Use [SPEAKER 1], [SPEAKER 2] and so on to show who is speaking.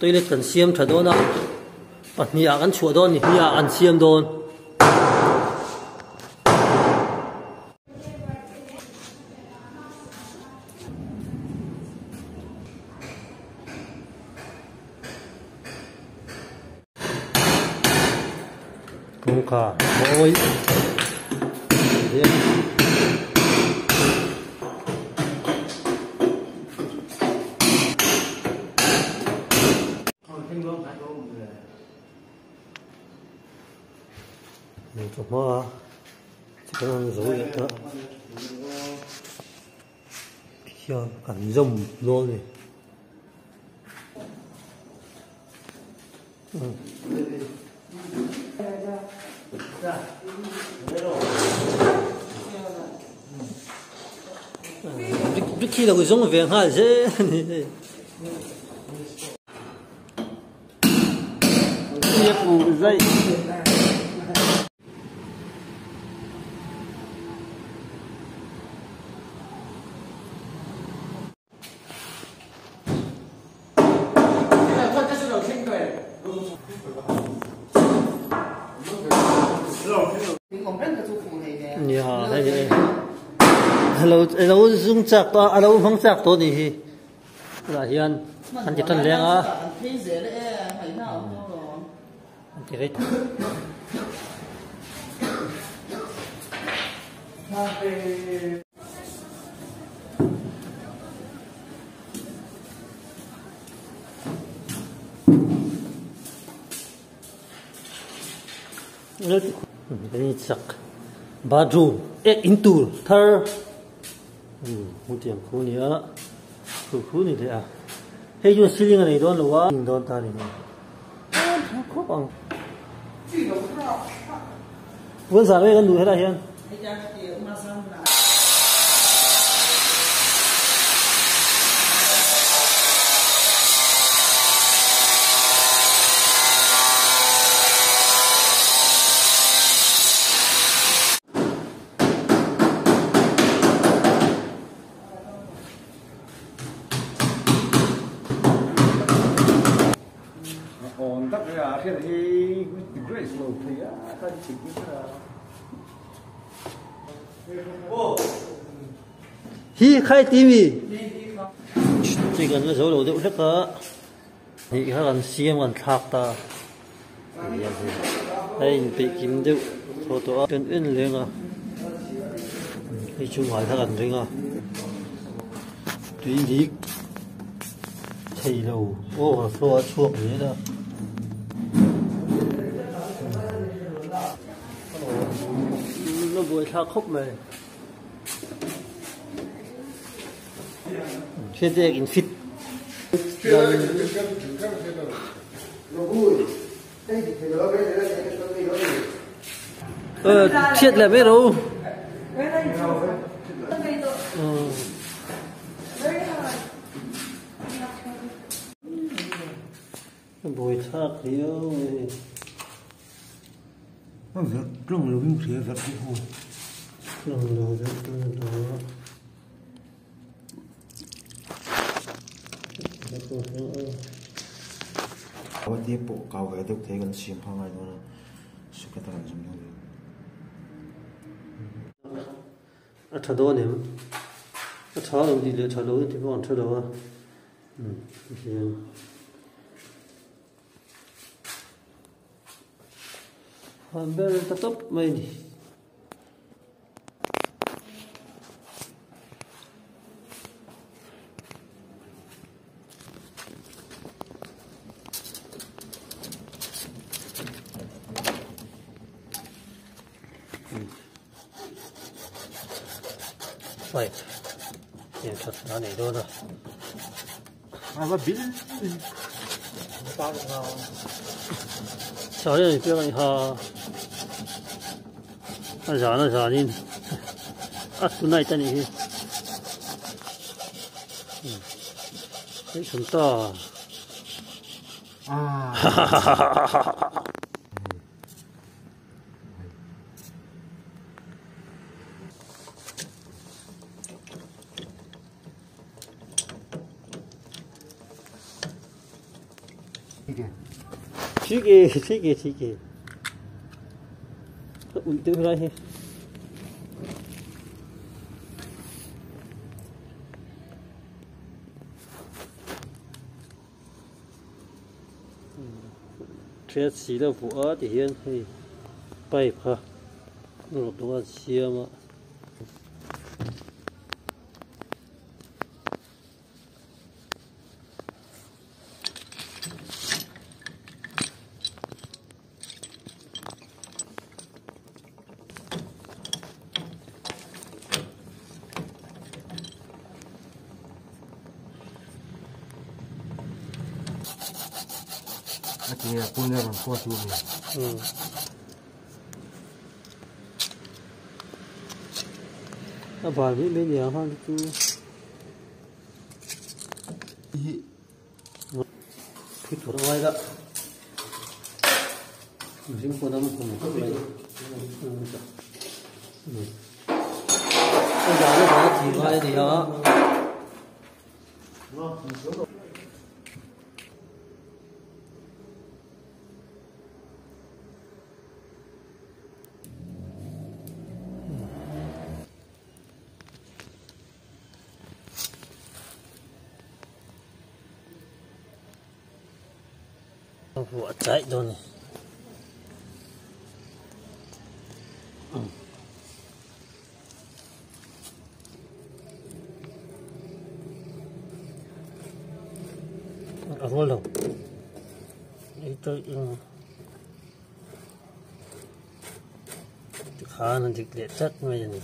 [SPEAKER 1] Toilet kan siam tha dawn a, pahnih ah kan chhuah dawn ni hnih ah an siam dawn. Kawngka mawi hian ka hma a chikan an zo leh ta khian kan zawm dawn a ni. Khi lo zawng ve nghal zel a ni hei. Nia hei alo alo zung chak tawh a alo hmang chak tawh a nih hi tunah hian an ti tan leng a an ti rei Chak bathroom ek in tur thar hmutiang khu a ni a khu khu a ni leh a hei chuan ceiling a nei dawn lo a dawn ta a ni khawp ang puan zah vel an duh helaiah hian. Hi khai ti mi chi kan la zo lo deuh hlek a hnih kha kan siam kan thlak ta a inpeih kim deuh thaw tawh a kan en leng a hei chungah kha kan ring a tui dik thei lo overflow a chhuak zel a. La buaithlak khawp mai. Hriat in fit. Hriat leh mai ro. Buaithlak riau mai.
[SPEAKER 2] A verh tlang lo in hria verh hi haw.
[SPEAKER 1] Tlang lo verh tlang lo.
[SPEAKER 2] Aw te pawh kau ve deuh thei kan siam phah ngai dawn a suka ta kan zawm dawn lo.
[SPEAKER 1] A tha dawn em? A tha lo tih leh tha lo tih pawh an tha lo a. Hian. Han ber ta tawp mai a ni. Pipe siam that a nei dawn a.
[SPEAKER 2] A va bil
[SPEAKER 1] Chai a ni piang a ni ha a zan a zanin a tonight a nih hi hei chhun ta ठीक है ठीक है ठीक है उल्टे हो रहा है thread si la vuah a ti hian hei pipe kha rawt dawh a siam a. A van mai mai nia khan chu phui tur a ngai la mihring pawn a hmu khawp mai a zan a van a thi ngai a ni a. Vuah chaih dawn a ni. A rual lo. Tikhan a dik leh tlat mai a ni.